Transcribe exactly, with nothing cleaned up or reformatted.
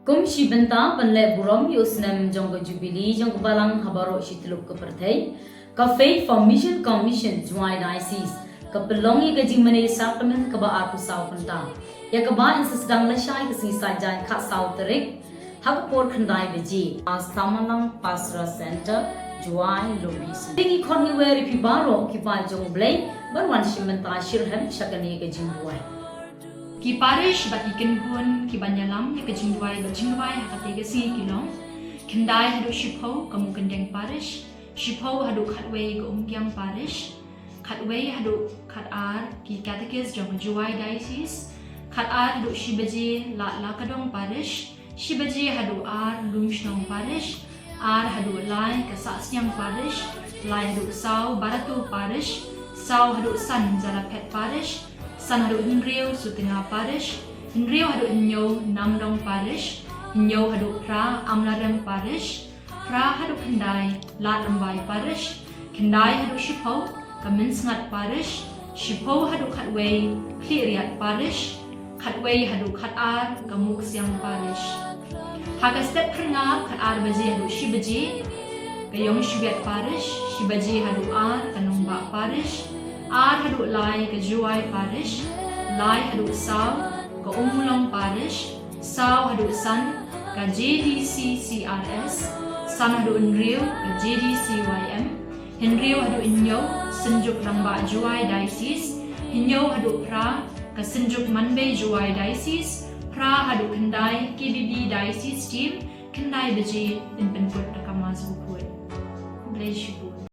Kum shi bynta ban leh burom ïa u snem jong ka Jubilee jong ka Balang ha baroh shi tylli ka pyrthei, ka Faith for Mission Commission Jowai Diocese ka pynlong ïa ka jingmane sakramen kaba arphew saw kynta, ïa kaba yn sa sdang lashai ka sngi Saitjaiñ khatsaw tarik ha ka por khyndai baje ha Samalang Pastoral Centre, Jowai, Lumbi. Te ngi khot ngi wer ïa phi baroh ki paid jong U Blei ban wan shim bynta shitrhem sha kane ka jingduwai. Ki parish bad ki kynhun kiban ïalam ïa ka jingduwai bad jingduwai ha kata ka sngi ki long: khyndai haduh shiphew ka Mukynreng Parish, shiphew haduh khatwei ka Umkiang Parish, khatwei haduh khatar ki Catechist jong ka Jowai Diocese, khatar haduh shi baje Lad Lakadong Parish, shi baje haduh ar Lumshnong Parish, ar haduh lai ka Sahsniang Parish, lai haduh saw Barato Parish, saw haduh san Jalaphet Parish, san haduh hynriew Sutinga Parish, hynriew haduh hynñiew Namdong Parish, hynñiew haduh phra Amlarem Parish, phra haduh khyndai Ladrymbai Parish, khyndai haduh shiphew ka Mynsngat Parish, shiphew haduh khatwei Khliehriat Parish, khatwei haduh khatar ka Muksiang Parish. Ha ka step phyrngab, khatar baje haduh shi baje ka Iongshwiat Parish, shi baje haduh ar ka Nongbah Parish, ar haduh lai ka Jowai Parish, lai haduh saw ka Ummulong Parish, saw haduh san ka J D C C R S, san haduh hynriew ka J D C Y M, hynriew haduh hynñiew Synjuk Rangbah Jowai Diocese, hynñiew haduh phra ka Synjuk Manbei Jowai Diocese, phra haduh khyndai K B B Diocese Team, khyndai baje yn pynkut da ka Mass Bakhuid. Khublei shibun.